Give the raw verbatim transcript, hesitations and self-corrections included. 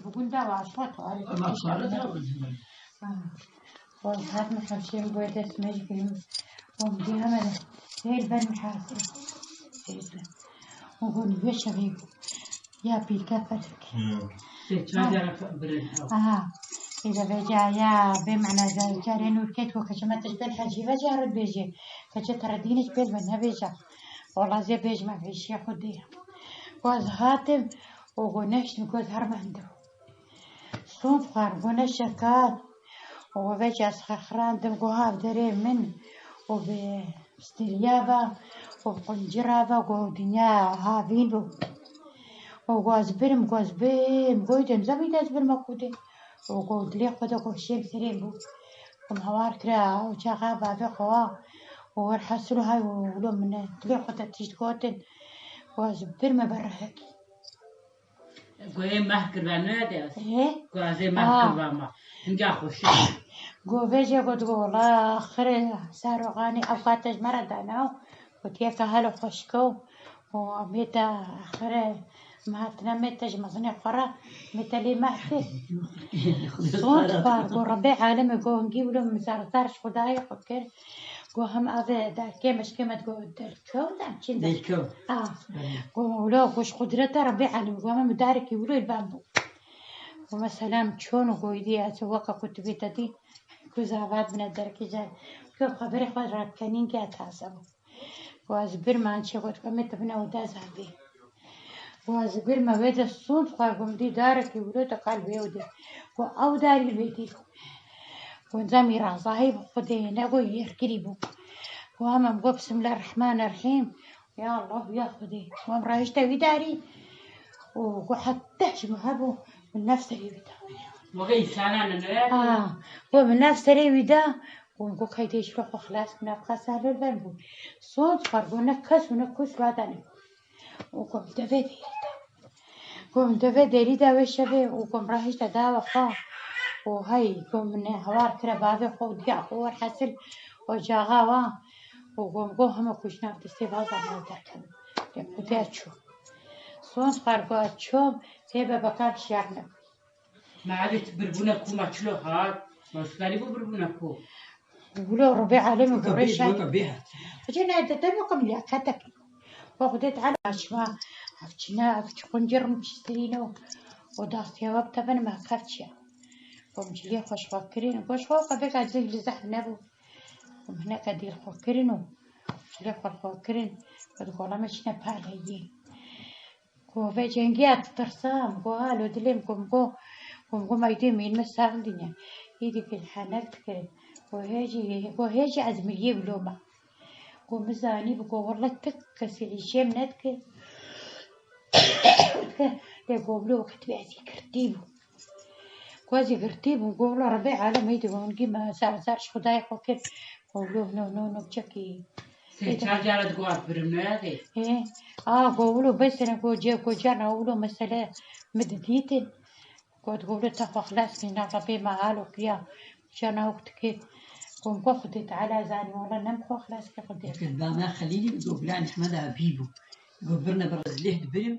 Bugün de var, şuat var. Ama para da var. Ha. Waz hat me hevşê min goyê dest me jî kirin. Û min dî heme de hêl ber min hesir. Û gon vê şevê ya pîrke fetik. Sê çar cara birin. Aha. Êde vêca ya bê mena carê nûr ket ku keçe me tij bel hecî ve carit bêjê. Keçe tere dîn hiç bêl ve nebêja. Wala zê bêjme vêşiya xwe dê. Waz hatim û go neştim goz her mende. Sond xwar go neşekat. Û vêca ez xerxirandim go hav derê min û bi stêriya ve û bi quncira ve go dinya havîn bû. Û go ez birim, go ez birim, goy dem zemî de ez birime xwedê. Û go dilê xwe de go şêm serê bû. Û min hawar kira û çaxa bavê xwe wa. Û werhesil hay û wilo min dilê xwe de tişt gotin. Go ez birime berehekî. Goyê meh kirva ne de. Ê? Goyê meh Aa. Kirva ma. Hinga xweşik. Go vêjê got, go wala axirê Saroxanî ew kate ji me re dana. Gotiye ke helo xweşik o. Û mê te axirê me hatine mê te ji mezinê xwe re mê te lê meh kir. Sond xwar go Rebê alemê go hingî wilo min zar zar ji Xwedayê xwe kir. Go hem avê derkê meşkê me digo derkew dem çin de. Derkew. Ah. Belê. Go wilo go ji qudreta Rebê alemê go heme min darekî wilo li ben bû. Go mesela min çon û go îdî ez weke ku tu bê te dî ku zavat bine derkê car. Ku xeberê xwe rakenîn ke taze bû. Go ez birman çê got ku me tu bine û de zavê. Go ez birme wê de sond xwar go min dî darekî wilo te kal bê û dê. Go ew darî li bê dî. Go nizam îrazahî bi Xwedê ne go yêrgirî bû. Go hema min go Bismillah Rehman Rehîm. Ya Allah ya Xwedê. Go min rahişte wî darî. Û go heta ji min hebû min nefs serê wî da. Wexê însana ne ne. Ah, go min nefs serê wî da. Go min go key dê ji xwe xilas bû, nefqa salol ben bû. Sond xwar go ne kes û ne kus radanê. Û go min devê dêrî da. Go min devê dêrî da wê şevê û go min rahişte dawa xwe. Û hey, go min hawar kire bavê xwe û diya xwe werhesil ocaxa wa. Û go min go heme ku ji nav destê baza me derkevin. Lê ku der çû. Sond xwar go ez çûm, tê bebekan şer nebû. Ma evê tu birbûne ku ma çilo hat? Ma sukarî bû birbûne ku? Wilo Rebê alemê gorê şer. Weka bê hat. Hecê ne de te weka milîyaketek. Wa Xwedê Teala şima ev çîne, ev çi quncir min çîstirîno. O dastiya we bi te bin me kevçiya. Go min cilê xwe ji xwe kirin. Go ji xwe xwe bêka cih li zehf nebû. Go min hineke dîl xwe kirin û cilê xwe li xwe kirin. Go di gola me çîne paleyî. Go vê cengiya ditirsam, go halo dilê min, go min go, go min go meydê mîn me sax dinya. Îdî gil henek dikir. Go hêjî, go hêjî ez miriyê wilo me. Go min zanî bi go wele tik kesî îşê min nedikir. Lê go wilo wextî ez ê girtî bû. Go ez ê girtî bûm, go wilo Rebê alem hêdî go min gî me zar zar ji Xwedayê xwe kir. Go wilo no no no çekî. Sê çar cara digo ez birim ne yadê. Ê, a go wilo besene go ce go carna wilo mesele min didîtin. Go digo wilo te xwe xilas kî na Rebê me halo kiya. Carna wek dikê. Go min go Xwedê Teala zanî wela nem xwe xilas kî Xwedê. Ba me Xelîlî bi go bila Ehmeda bî bû. Go birne bi rezilêh dibirim.